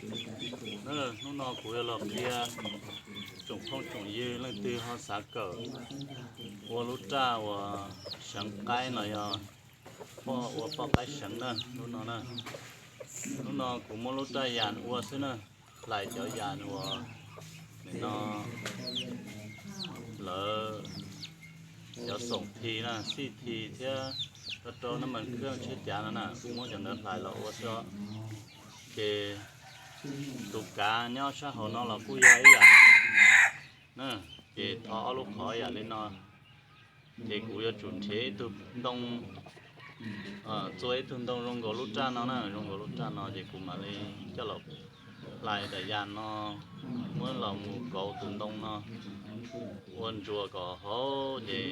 Hnub no kuv yuav los qhia tsoom phooj tsoom ywg leej twg ho xav kawm ua lub raj uas seev qaib no yog poj ua poj qaib seev na, lub no na. Lub no kuv muab lub raj yas ua xwb na, hlais cov yas uas nim no lawv cov xoom thi na, xij thi thiab rau rau nab mas khwb tshiab cav no na, muab cov ntawd hlais los ua xwb os. Ces tus kav nyob sab hauv no los kuj yog ib yam na, ces tho ob lub qhov yam li no. Ces kuv yuav tsum nrhiav ib tug ntoo, txua ib tug ntoo zoo nkaus lub raj no na, zoo nkaus lub raj no ces kuv mam li coj los hlais daim yas no, muab los mus kauv tus ntoo no ua ntsuas kom haus ces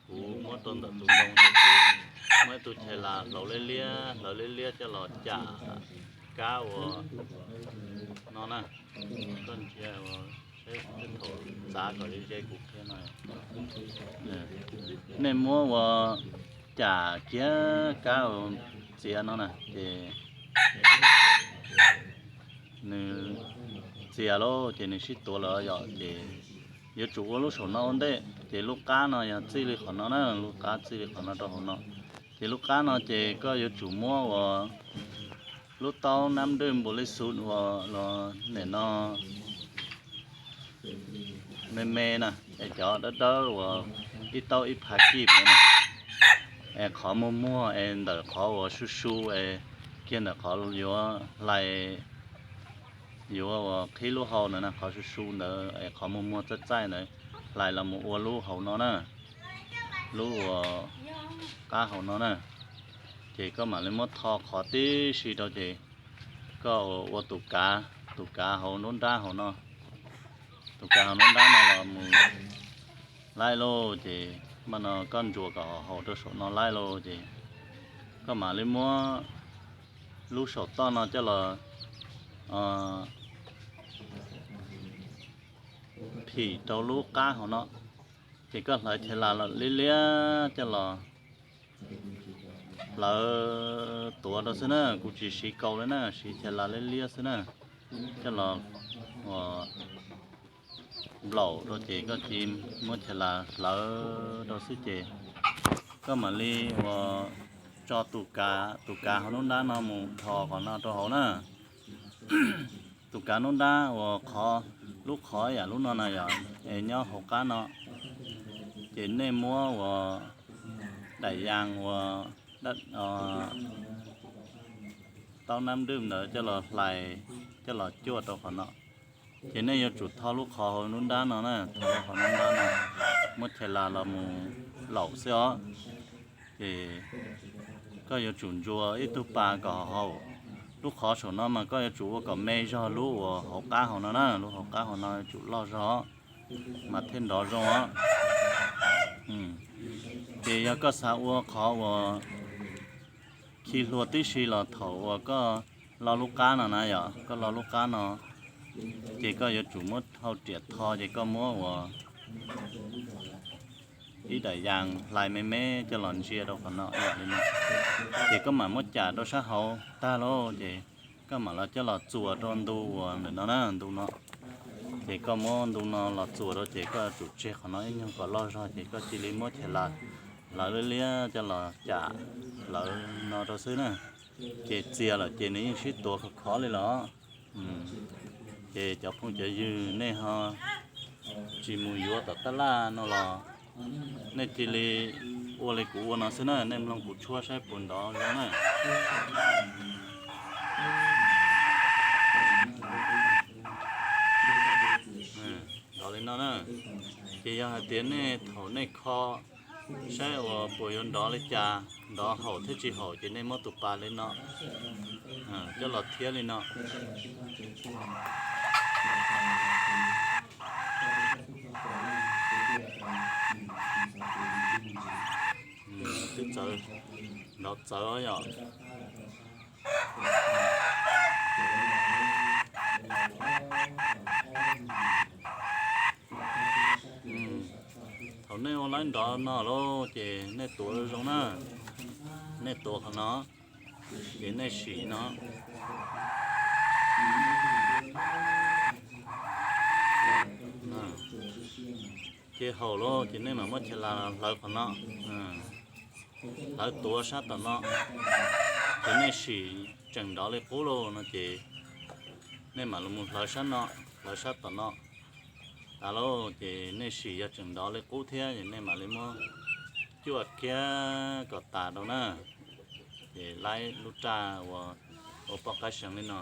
kuv muab rau ntawm tus ntoo ces kuv muab ib tug chais las hlawv liab liab, hlawv liab liab coj los cam kab ua no na. Koj ntsia ua saib thaum txav kom ze ze kuv qhia no. Nej muab ua cam kiag kab ua txiav no na ces nws txias lauj ces nws sib tuav lawm yom, ces yuav tsum ua lub saum no ua ntej. Ces lub qab no yog txij li qhov no na, lub qab txij li qhov no rau hauv no. Ces lub qab no ces koj yuav tsum muab ua lub taub nab nrwj npaum li xus uas los nim no me me na, es cov dawb dawb uas ib taub ib phav kij na, es qhov muag muag es ntawm qhov uas su su es kiag ntawm qhov yuav hlais, yuav uas qhib lub hau ntawd na, qhov su su ntawd es qhov muag muag txaij txaij ntawd hlais los mus ua lub hauv no na, lub uas qab hauv no na. Ces koj mam li muab tho qhov tib si rau ces koj ua tus kav, tus kav hauv nruab nrab hauv no, tus kav hauv nruab nrab no los mus laij lauj. Ces mas no koj ntsuas kom haum rau saum no laij lauj ces koj mam li muab lub saum toj no coj los phim rau lub qab hauv no. Ces koj hlawv chais las liab liab coj los hlawv tuav rau xwb na, kuv tsis siv kaus li na, siv chais las liab liab xwb na, coj los ua nplaum rau ces koj cia muab chais las hlawv rau xwb ces koj mam li ua tso tus kav, tus kav hauv nruab nrab no mus tho qhov no rau hauv na. Tus kav nruab nrab uas qhov, lub qhov yam lub no na yom, es nyob hauv qab no, ces nej muab ua daim yas uas taub nab nrwj ntawd coj los hlais, coj los cuaj rau qhov no. Ces nej yuav tsum tho lub qhov hauv nruab nrab no na, tho lub qhov nruab nrab no, muab chais las los mus laum xwb os. Ces koj yuav tsum ntsuas ib tug pas kom haum. Lub qhov saum no mas koj yuav tsum ua kom me zog lub uas hauv qab hauv no na, lub hauv qab hauv no yuav tsum loj zog mas thiaj nrov zoo os. Ces yog koj xav ua qhov uas khi hlua tib si los thaum uas koj lo lub qab no na yom, koj lo lub qab no ces koj yuav tsum muab hau riam tho ces koj muab ua ib daim yas hlais me me coj los ntsia rau qhov no ib yam li no. Ces koj mam muab cam rau sab hauv tag lauj ces koj mam los coj los txuas rau ntu uas ntawm no na, ntu no. Ces koj muab ntu no los txuas rau ces koj tsum tseg qhov no ib nyuag kom loj zog ces koj cia li muab chais las hlawv liab liab coj los cam hlawv no rau xwb na. Ces txias lawm ces nws yeej sib tuav khov khov li los. Ces cov phooj cov ywg nej ho tsis mus yuav tom tab laj no los nej cia li ua li kuv ua no xwb na, nej mloog kuv tshuab saib puas nrov zoo na. Nrov li no na. Ces yog hais tias nej thaum nej kho saib uas puas yuav nrov li cas, nrov haum thiab tsis haum ces nej muab tus pas li no coj los thiab li no. Twb txawv, nrov txawv yom. Thaum nej ua laib nrov no lauj ces nej tuav zoo na, nej tuav qhov no, ces nej sim no, Ces haum lauj ces nej mam muab chaw las hlawv qhov no, hlawv tuav sab tom no. Ces nej sim tseem nrov li qub lauj no ces nej mam li mus hlawv sab no, hlawv sab tom no. Tas lauj ces nej sim yog tseem nrov li qub thiab ces nej mam li muab cuaj kiag kom tas rau na. Ces laib lub raj uas ua poj qaib seev li no.